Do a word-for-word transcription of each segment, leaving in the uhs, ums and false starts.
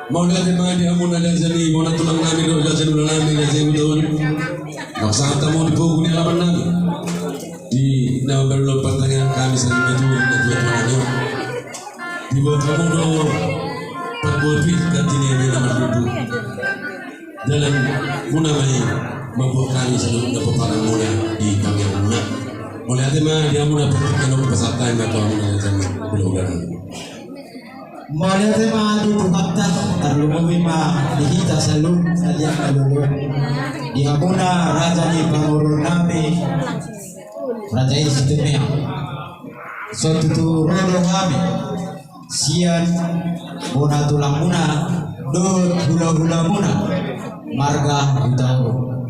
Mauliate ma di hamuna raja ni bona tulang nami dohot raja ni ula nami, raja ni ula nami. Maksud tamu di pogu ni alaman nami. Di na baru lo pertanyaan kami sering maju, maju, maju. Di bawah kamu do perbuatan kantini ini nama duduk. Dalan muna ma i mambuat kami saluhutna pomparan muna di tangiang muna. Mauliate ma di hamuna, pasahat hami ma tu hamuna, raja ni ula nami. Mauliate ma di Tuhanta, tarlumobi ma di hita saluhut na di angka lolo. Di hamuna raja ni pamoruon nami, raja i Situmeang. So tutu ro do hami sian bona tulang muna dohot hula-hula muna marga Hutauruk.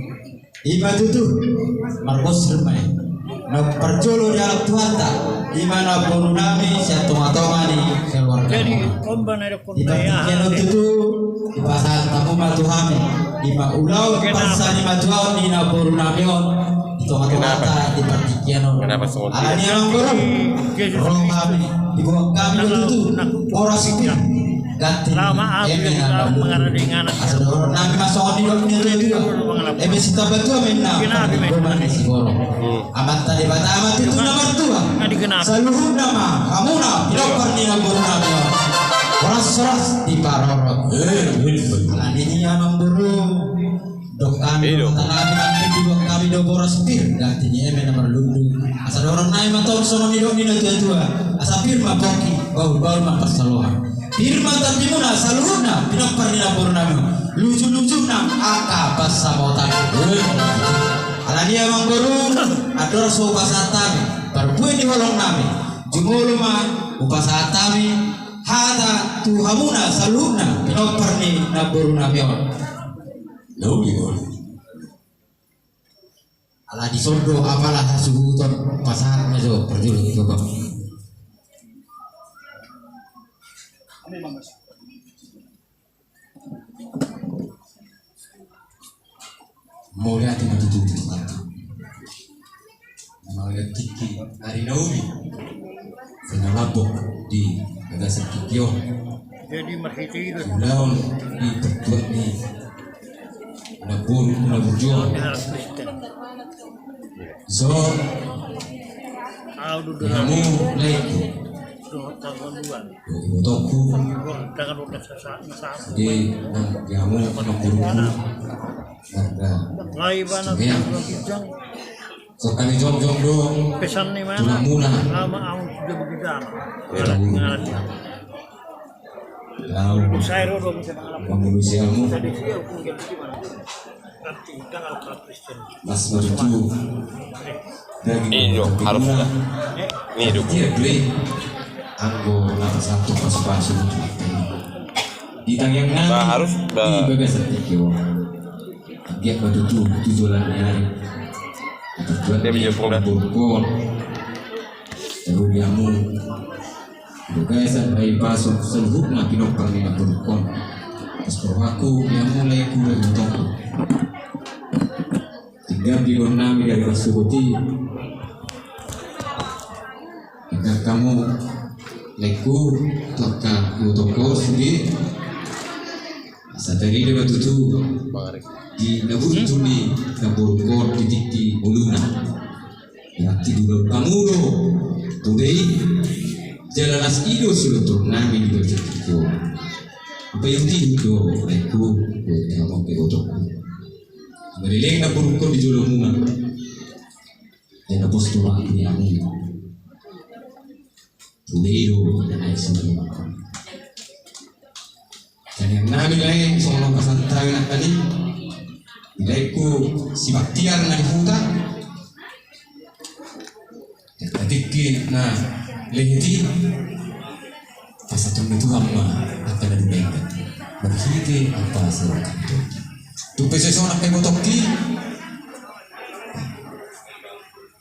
Ima tutu, margosir ma i. Na parjolo dialap Tuhanta, ima namboru nami sian tonga-tonga ni keluarga. Jadi, muna. Di partingkian on tutu, dipasahat hamu ma tu hami, ima ulaon pansanimatuaon ni namboru nami on di tonga-tonganta di partingkian on. Alani i amangboru, ro hami, diboan hami do tutu boras pir ganti ni eme na marlundu. Asa dohonon nami ma songon nidok ni natuatua: Eme Sitamba-tua ma inna, parlinggoman ni siborok. Amanta Debata ma tutu na martua. Saluhutna ma hamuna pinompar ni namboru nami on, horas-horas diparorot. Alani i amangboru, dok hami do, tanami ma, diboan hami do boras pir ganti ni eme na marlundu. Asa dohonon nami ma tong songon nidok ni natuatua: Asa pir ma pongki, bahul-bahul ma pansalongan. Pir ma tondimuna saluhutna pinompar ni namboru nami on, luju-lujuna angka pansamotan. Alani i amangboru, andorang so hupasahat hami parbue ni holong nami, jumolo ma hupasahat hami hata tu hamuna saluhutna pinompar ni namboru nami on. Ala dison do apala hasuhuton, pasahat ma jo parjolo tu bang. Mauliate ma tutu tu Tuhanta. Mauliate tingki ari na uli, sai na lambok di bagasan tingki on. Jadi marhite i do. Ulaon di partuat ni namboru na burju on. So, di hamu laengku, ibotongku, di, di hamu namboruku, marga Situmeang. So hami jongjong do tulang muna. Lau. Pamulusi hamu. Las ma tutu. Daging. Iyo, harus. Ini do. Anggo na pasahat pasu-pasu. Di tangiang nami, harus di bagasan tingki on. Anggiat ma tutu tu joloan ni ari. Dia punya program. Taruli hamu. Di bagasan ari pasuk saluhutna pinompar ni namborungkon. Pas rohaku, di hamu laengku, ibotongku. Tinggal di gon nami dari pasuhut i. Tinggal hamu laengku, tu angka ibotongku sude. Asa tarida ma tutu di na burju ni namborungkon di tingki ngoluna. Berarti di ulaon hamu do poda i, jala las i do sidohonon nami di bagasan tingki on. Paihutihut do laengku, di hamu angka ibotongku. Marleleng namborungkon di jolo muna. Jala pos do roha ni hamu. Poda i do na naeng sidohonon. Tangiang nami lae songon na pasahat hami nangkin i. Di laengku Sibaktiar na di huta. Tingki na lehet i. Pasahaton ni Tuhan ma angka na dumenggan. Marhite apa sirongkap tu. Tung pe sai songon angka ibotongki.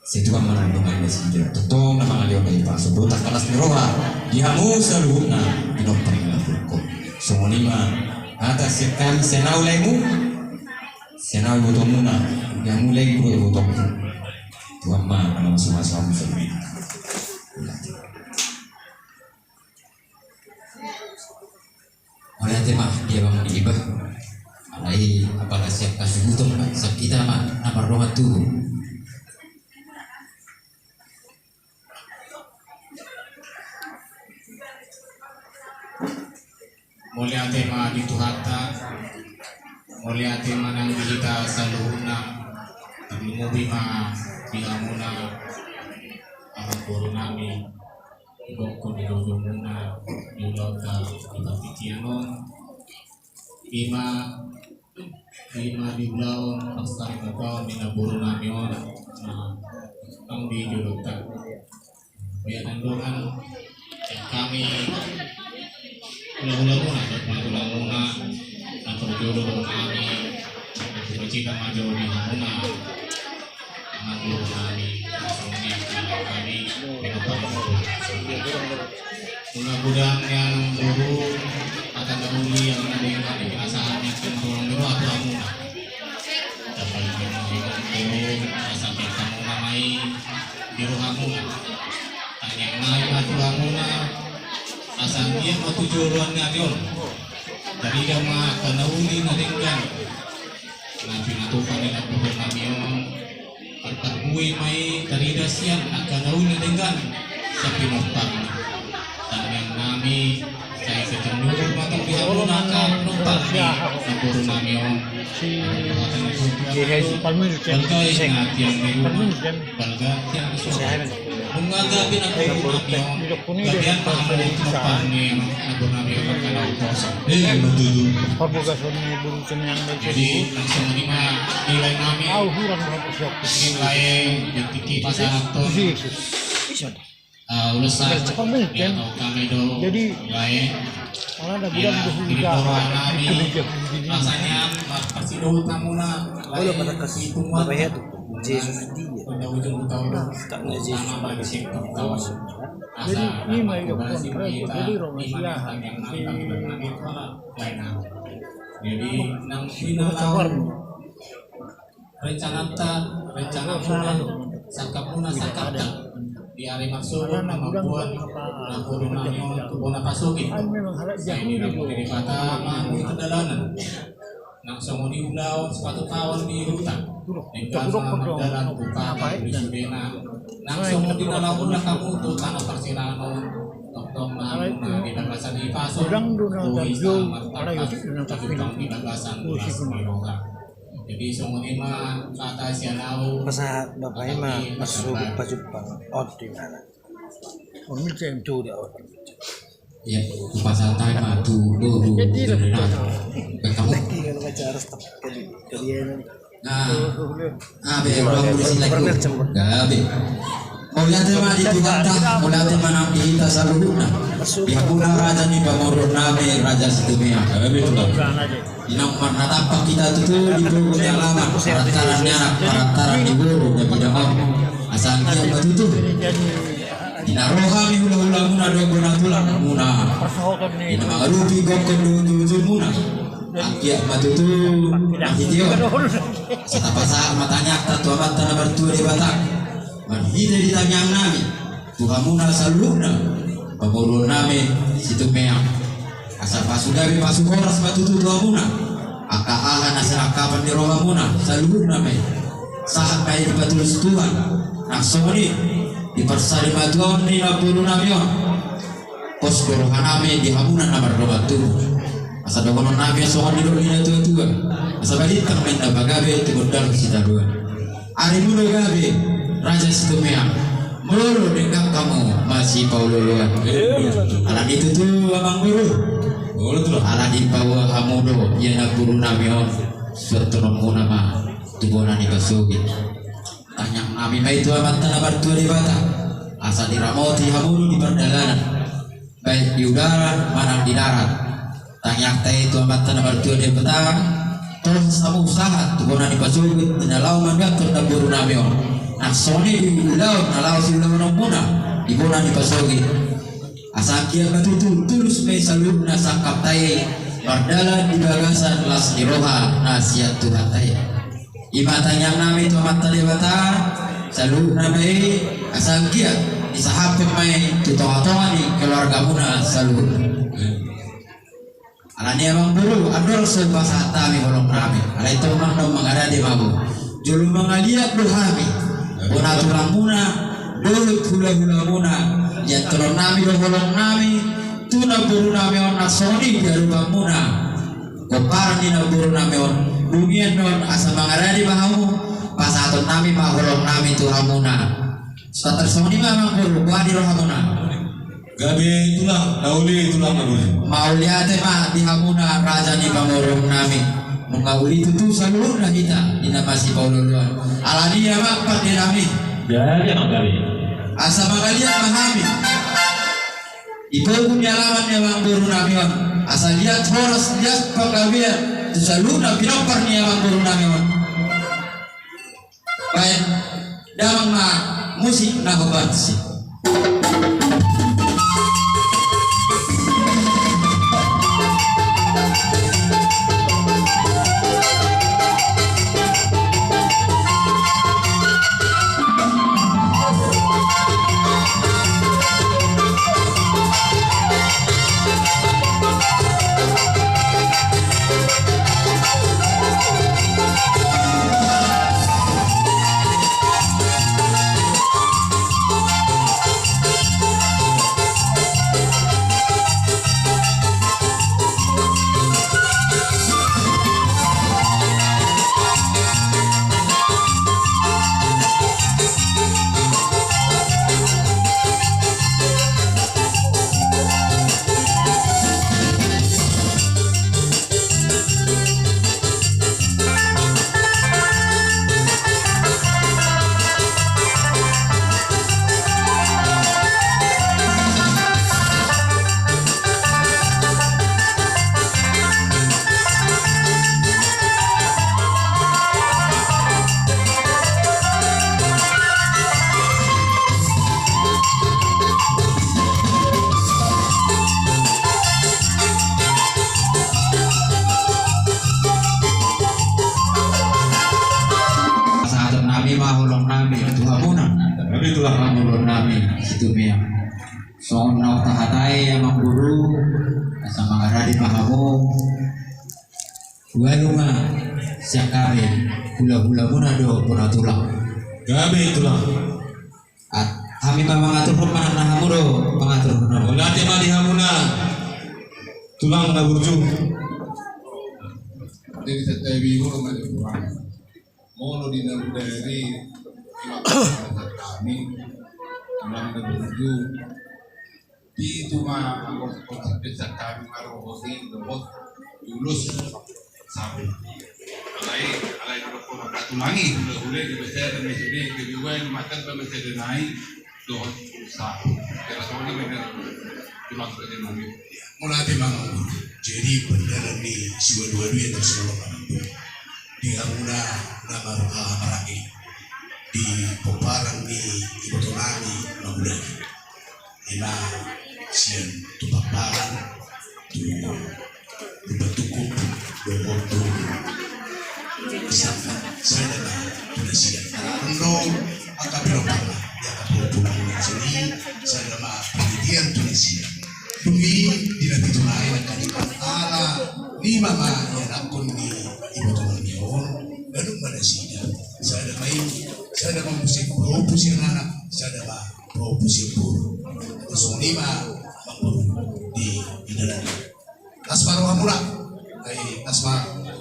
Sai Tuhan ma na mandongani nasida. Tongtong na mangalehon na hipas. Botak palas ni roha di hamu saluhutna pinompar ni namborungkon. Songon i ma hata sian hami, sian ahu laengmu, sian ahu ibotomuna, di hamu laengku dohot ibotongku. Tuhan ma na mamasumasu hamu saluhutna. Mauliate. Mauliate Tema dia bangun iba. Alai apala siap kasih butuh, siap kita ma na mardongan tubuh. Mauliate ma di Tuhanta, mauliate ma nang di hita saluhutna, tarlumobi ma di hamuna amangboru nami, gokhon di dohot muna di ulaonta di partingkian on. Ima, ima di ulaon parsarimatua ni namboru nami on, na, nang di jolonta. Baen dongan hami hulahula muna, hulahula muna, na parjolo nami, na parjolo ma jo di hamuna amangboru nami, songon i hami pinompar. Mudah-mudahan ni amangboru, hata na uli, yang na denggan di pinasahan ni amangboru, amangboru, asa amangboru, asa amangboru ma i di rohamuna. Tangiang nami ma tu hamuna, asa anggiat ma tu joloan nami on tarida ma angka na uli na denggan na pinatupa ni namboru nami on. Marparbue ma i tarida sian angka na uli na denggan sian pinomparna. Tangiang nami, sai sitanduk ma tong di hamuna angka pinompar ni namboru nami on. Balga i na tiang ni ruma, balga tiang ni surgo. Nunga gabe namboru nami on, gabean ma hamu pinompar ni namboru nami on, angka na umposo. Jadi langsung i ma di lae nami. Di lae, di tingki pasahat on. Ah, ulos sa. Jadi, lae. Ala na bulan dohot di roha nami. Rasanya, pas, pas itu hamuna lae, itu muat. Jesus dia. Pada ujung tahun. Karena Jesus pada situ. Jadi, ima i do, jadi roha nami, tangiang nami, tangiang nami, lae nami. Jadi, nang sinalaon rencananta, rencanamuna, sangkapmuna, sangkapta di ari marsogot na mamboan namboru nami on tu bona pasogit. Sai diramotion ni Debata ma hamu di pardalanan. Nang songon i ulaon sipatupaon di huta, denggan ma mardalan tu pata di sudena. Nang songon i na laho mulak hamu tu tano parserahan on, tongtong ma hamuna di bagasan hipason, bohisa martangkas, tajumpang di bagasan las ni roha. Jadi songon i ma hata sian ahu. Pasahat bapa i ma, pasahat pajumpang on di mana. Iya, pasahat ma tu boru Ferdinand. Nah, ah, be, ruang polisi lagi. Gabe. Mauliate ma di Tuhanta, mauliate ma nang di hita saluhutna. Di hamuna raja ni pamoruon nami, Raja Situmea. Gabe, Tulang. Di naung marnatampak hita tutu di pogu ni alaman, parantaran ni anak, parantaran ni boru, na bidang on. Asa anggiat ma tutu di na ro hami hulahulamuna dohot bona tulang muna, di na mangadopi gokhon dohot ujungujungmuna, anggiat ma tutu marhite on asa tapasahat ma tangiangta tu Amanta na martua Debata. Marhite di tangiang nami tu hamuna saluhutna pamoruon nami Situmea, asa pasu gabe pasu horas ma tutu tu hamuna angka aha na sinangkapan ni rohamuna saluhutna ma i. Sahat ma i dipatulus Tuhan, nang songon i di parsarimatuaon ni namboru nami on. Pos do roha nami di hamuna na mardongan tubu. Asa dohonon nami songon nidok ni natuatua, asa balintang ma inna pagabe tu gondang sitadoan. Arimu do gabe, Raja Situmea, molo denggan hamu masipaolooloan. Alani tutu, Amangboru. Alani paboa hamu do ia namboru nami on, suanhononmuna ma tu bona ni pasogit. Tangiang nami ma i tu Amanta na martua Debata, asa diramoti hamu do di pardalanan, baik di udara manang di darat. Tangiangta i tu Amanta na martua Debata, tolhas hamu sahat tu bona ni pasogit di na laho mandapothon namboru nami on, nang songon i di ulaon na laho siulaononmuna di bona ni pasogit. Asa anggiat ma tutu tulus ma i saluhutna sangkapta i mardalan di bagasan las ni roha na sian Tuhanta i. I ma tangiang nami tu Amanta Debata, saluhutna ma i, asa anggiat disahaphon ma i tu tongatonga ni keluargamuna saluhutna. Alani i amangboru, andor so hupasahat hami holong nami. Alai tong manang mangarade ma hamu. Jolo mangaliat do hami bona tulangmuna dohot hulahulamuna. Liathonon nami do holong nami tu namboru nami on na songon i di adopanmuna. Pomparan ni namboru nami on, dung i annon asa mangarade ma hamu, pasahaton nami ma holong nami tu hamuna. Sahat songon i ma amangboru, boha di rohamuna? Gabe tulang, na uli tulang na burju. Mauliate ma di hamuna raja ni pamoruon nami. Nunga uli tutu saluhutna hita di na masipaolooloan. Alani i amang pande nami. Gabe amang gabe. Asa mangaliat ma hami di pogu ni alaman ni amangboru nami on. Asa liat horas, liat panggabean tu saluhutna pinompar ni amangboru nami on. Baen damang ma musik na hombar tusi. Pasahaton nami ma holong nami tu hamuna. Nami tulang. Pamoruon nami Situmeang. Songon na tahatai amangboru, asa mangarade ma hamu. Ualu ma sian hami hulahulamuna do bona tulang. Gabe tulang. At hami ma mangaturhon manang na hamu do mangaturhon. Mauliate ma di hamuna tulang na burju. Jadi setiap minggu rumah di rumah. Molo di na udah di hami tulang na burju. Di itu ma anggo konsep besar hami marohot i dohot ulos sabu. Alai, alai dohot kona patulangi hulahula di besar dan mesede kebiuan matan pemesede nai dohot ulos sabu. Kira soalnya benar tulang saja nami. Mauliate ma. Jadi benar ni si walu-walu yang tersulut di hamuna na marhaha maranggi di pomparan ni iboto nami Mangudari. Ima sian tu Pakpahan, tu Lumbantukuk, dohot tu Sangkan, sada ma tu nasida. Andong angka pinompar, di angka pinompar ni sini, sada ma panitian tu nasida. Dung i di na pitu nai nangkin i, ala lima ma ianakhon ni iboto nami on, ganup ma nasida. Sada ma i, sada ma muse, dohot sian anak, sada ma dohot sian boru. Songon i ma amangboru di indanan. Las ma rohamuna. Ai las ma,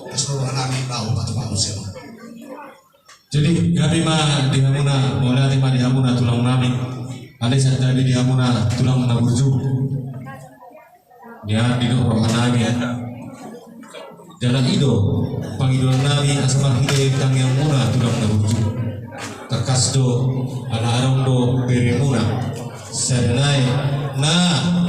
las ma roha nami, laho patupahon sian on. Jadi gabe ma di hamuna, mauliate ma di hamuna tulang nami. Alai santabi di hamuna tulang na burju. Nian didok roha nami. Jala i do pangidoan nami asa marhite tangiangmuna tulang na burju. Tangkas do ala adong do beremuna. Sada nai na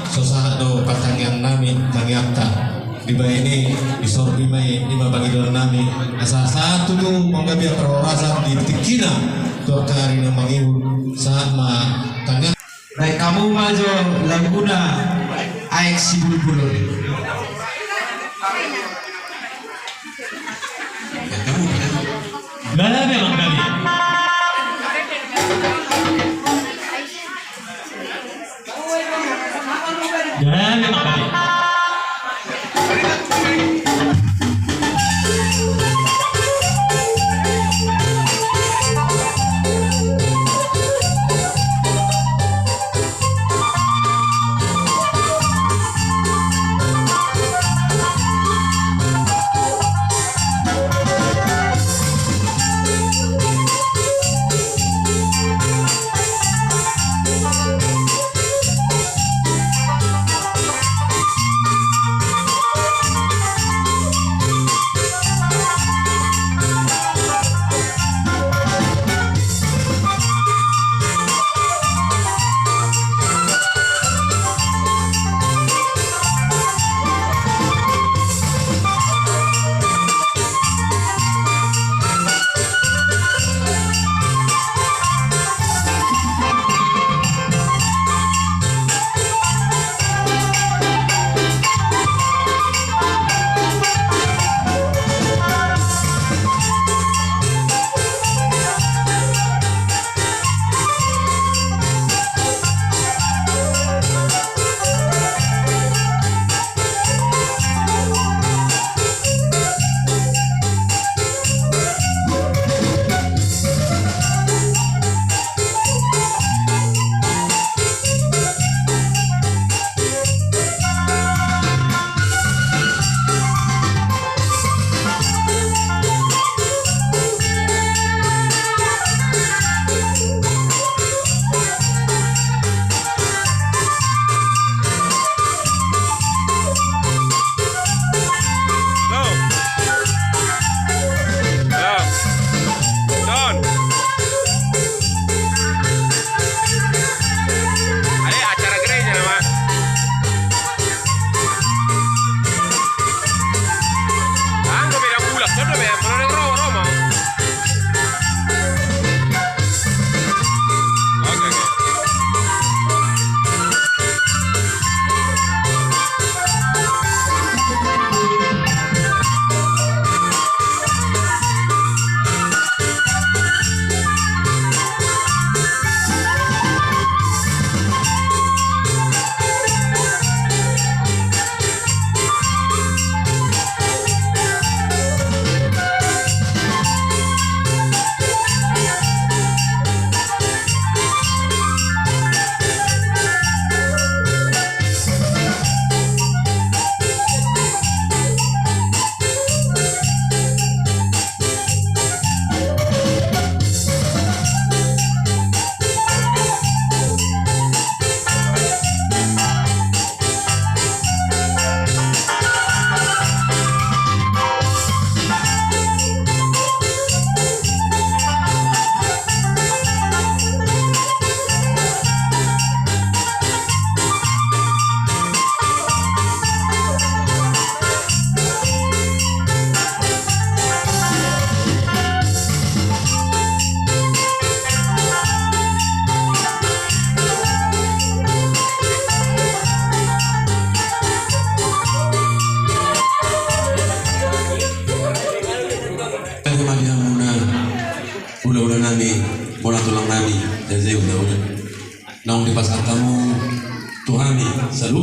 so sahat do partangiang nami tangiangta. Dibaen i, disorbi ma i, i ma pangidoan nami. Asa sahat tutu panggabean parhorasan di tingkina tu angka ari na mangihut, sahat ma tangiang. Baen hamu ma jo laguna Aek Sibulbul on. Gabe ma gabe. Gabe ma gabe.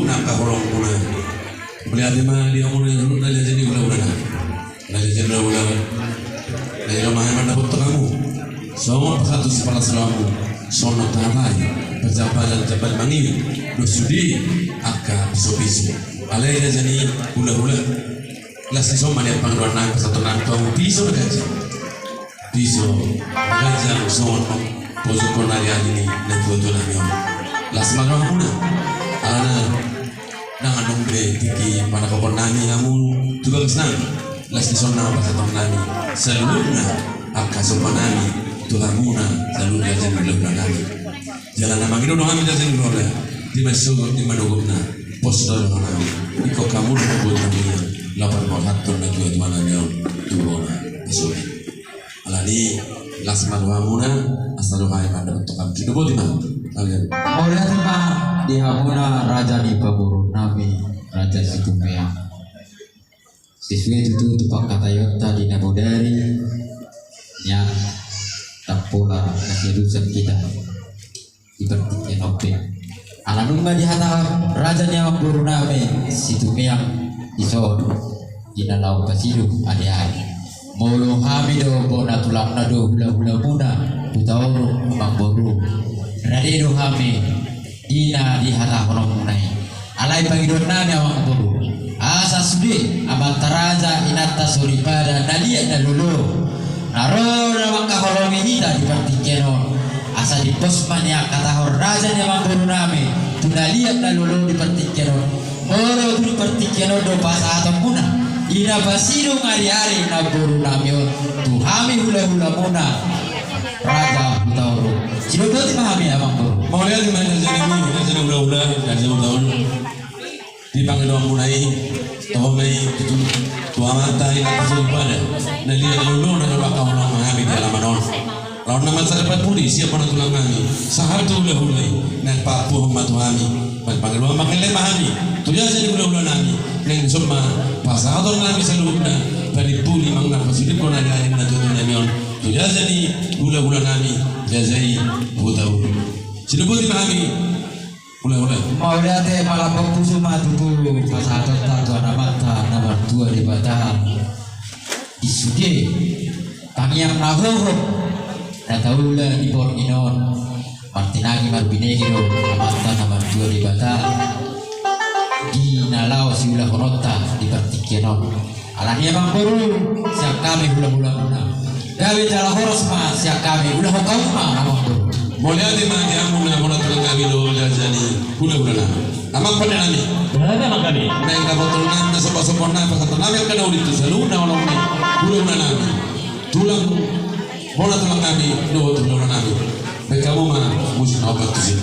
Nang angka holongmuna. Mauliate ma di hamuna na raja ni hulahula nami. Raja ni hulahula. Raja ni hulahula. Raja ni hulahula. Songon pasahat tu sipala sulamu. Songon tahatai. Pajampalan jamban mangiwi. Dos sude angka pisopiso. Alai raja ni hulahula. Las ni son ma nian pangidoan nami pasahaton nami tu hamu piso na ganjang. Piso na ganjang songon pojokhon ari-ari ni natuatua nami on. Las ma rohamuna. Alana ndang adong be tingki panangkokon nami hamu tu bagas nami. Las ni son nama pasahaton nami saluhutna angka somba nami tu hamuna saluhutna raja ni hulahula nami. Jala na mangido do hami raja ni hulahula, di ma sogot di ma dogotna, pos do roha nami. Ingkon hamu do na boi hami nian laho parmorhathon natuatua nami on tu bona pasogit. Alani las ma rohamuna, asa roha i mandapot tokam. Sidoboti ma. Amin. Mauliate ma di hamuna raja ni pamoruon nami, Raja Situmeang. Sesuai tutu tu pangkataionta di na bodari, nian tampola na sialusan hita di partingkian on pe. Ala nunga dihatahon raja ni amangboru nami Situmeang dison, di na laho pasidung ari-ari. Molo hami do bona tulangna do hulahulamuna, Hutauruk amangboru, rade do hami di na dihatahononmuna i. Alai pangidoan nami amangboru, asa sude amanta raja inanta soripada na liat na lolo na ro na mangkaholongi hita di partingkian on, asa dipos ma nian hatahon raja ni amangboru nami tu na liat na lolo di partingkian on. Molo tu di partingkian on do pasahatonmuna, di na pasidung ari-ari amangboru nami on tu hami hulahulamuna. Raja Hutauruk. Sidoboti ma hami amangboru. Mauliate ma raja ni, raja ni hulahula, raja Hutauruk. Di pangidoanmuna i, toho ma i tutu tu amanta inanta soripada na liat na lolo na ro mangkaholongi hami di alaman on. Laon na mansai dapat pudi sian bona tulang nami sahat tu hulahula i, naeng paampuhon ma tu hami. Bahen pangidoan mangkelek ma hami tu raja ni hulahula nami, naeng dison ma pasahaton nami saluhutna panimpuli manang na pasudingkon ari-ari ni natuatua nami on. Tu raja ni hulahula nami, raja i Hutauruk. Sidoboti ma hami hulahula. Mauliate ma lambok pusu ma tutu pasahatonta tu Amanta na martua Debata. Di sude tangiang na hohom na taula di borngin on. Martinangi marbinege do Amanta na martua Debata di na laho siulahononta di partingkian on. Alani amangboru, sian hami hulahulamuna, gabe jala horas ma sian hami, ulahon hamu ma amangboru. Mauliate ma di hamuna bona tulang nami dohot raja ni hulahula nami. Amang pande nami. Gabe amang nami. Naeng dapothon nami na sombasomba nami, pasahaton nami angka na uli tu saluhutna holong ni hulahula nami. Tulang, bona tulang nami dohot hulahula nami. Bahen hamu ma musik na opat tusi.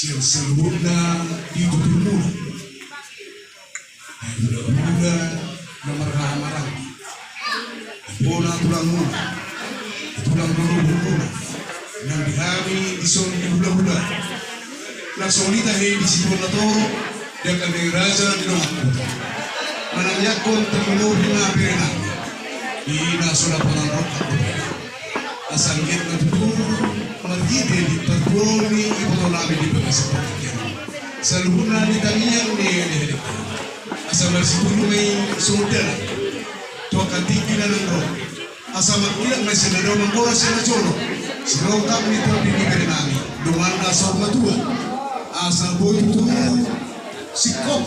Saluhutna di tuturmuna, hula-hula na marhahamaranggi, bona tulangmuna, tulang lolobuanmuna, nang di hami dison di hula-hula, nang songon i tahe di situan na torop, di angka na i raja di dongan. Manangiangkon tarlumobi ma berenami, di na so dapotan roha. Asa anggiat na tutu marhite di partuaon ni ibotonami di bagasan partingkian on, saluhutna di tangiang ni elek-elekta, asa marsituru ma i songon dalan tu angka tingki na naeng ro. Asa mangkilap ma i sian na dao, manggora sian na jolo, sirongkap ni tondi ni berenami, donganna saur matua. Asa boi tutu singkop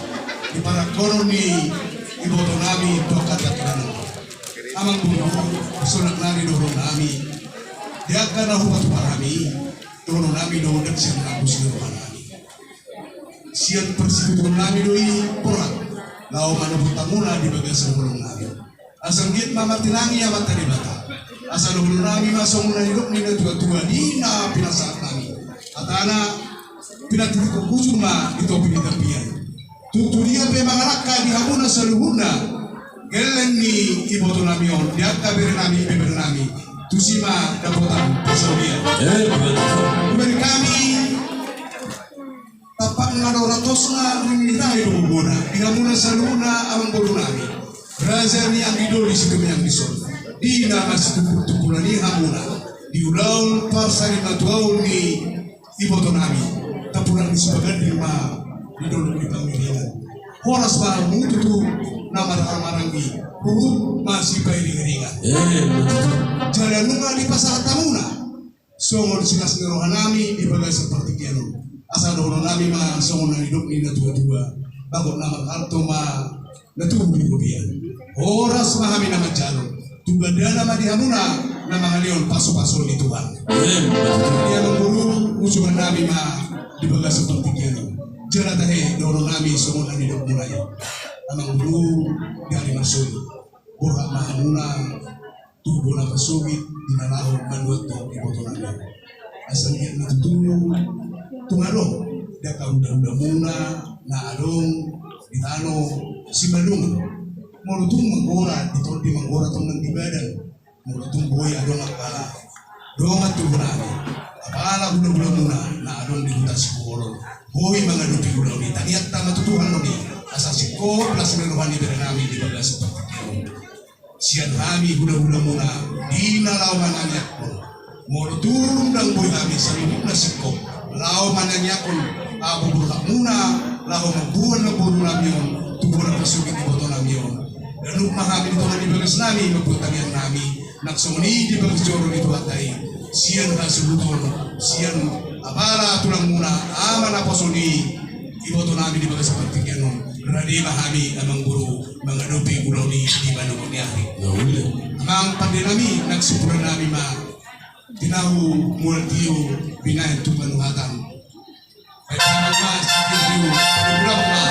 di parangkonon ni ibotonami tu angka tingki na naeng ro. Amang boru, sonang nari dohononnami, di angka na hupatupa hami, dohononnami do ndang sian na busi rohanami. Sian parsitutuonnami do i, borat, laho manopot hamuna di bagasan holongnami. Asa anggiat ma martinangi Amanta Debata, asa dohononnami ma songon na nidok ni natua-tua di na pinasahatnami. Hatana, pinantitik hujur ma di topi ni tapian. Tung tu dia pe mangalangka di hamuna saluhutna gelleng ni ibotonami on, di angka berenami, ibeberenami, tusi ma dapotan parsaulian. Eh, betul. Hubani hami tampakna do ratosna, rinirina do gogona di hamuna saluhutna amang borunami, raja ni anggi doli situmeang dison, di na masitumpul-tumpulan i hamuna di ulaon parsarimatuaon ni ibotonami, tapulang ni sipaganding ma di dolok ni pangiringan. Horas ma hamu tutu na marhahamaranggi, huhut ma sipairing-iringan. Eh, betul. Jala nunga dipasahat hamuna songon silas ni rohanami di bagasan partingkian on. Asa dohononnami ma songon na nidok ni natua-tua: Bagot na marhalto ma na tubu di robean. Horas ma hami na manjalo, tu gandana ma di hamuna na mangalehon pasu-pasu ni Tuhan. Amin. Jadi amang boru, hujurannami ma di bagasan partingkian on. Jala tahe dohononnami songon na nidokmuna i. Amang boru, di ari marsoli, borhat ma hamuna tu bona pasogit di na laho manuat tu ibotonami. Asa anggiat na tutu tung adong di angka hula-hulamuna na adong di tano Simalungun. Molo tung manggora di tondi, manggora tong nang di badan. Molo tung boi adong angka dongan tubu nami, apala hula-hulamuna na adong di huta Sibolon, boi mangadopi ulaon i, tangiangta ma tu Tuhan on i, asa singkop las ni roha ni berenami di bagasan partingkian on. Sian hami hula-hulamuna di na laho manangiangkon, molo tung ndang boi hami saluhutna singkop laho manangiangkon, abu borhatmuna laho mamboan namborunami on tu bona pasogit ni ibotonami on, ganup ma hami di tonga ni bagasnami mamboan tangiangnami, nang songon i di bagas joro ni Tuhanta i, sian hasuhuton, sian apala tulangmuna, ama naposo ni ibotonami di bagasan partingkian on, rade ma hami amang boru mangadopi ulaon i di banua ni ari. Amang pandenami, nang simpulannami ma, tinahu mual tio, binahen tu panuhatan. Baik, amang ma, sitio, panuhatan ma.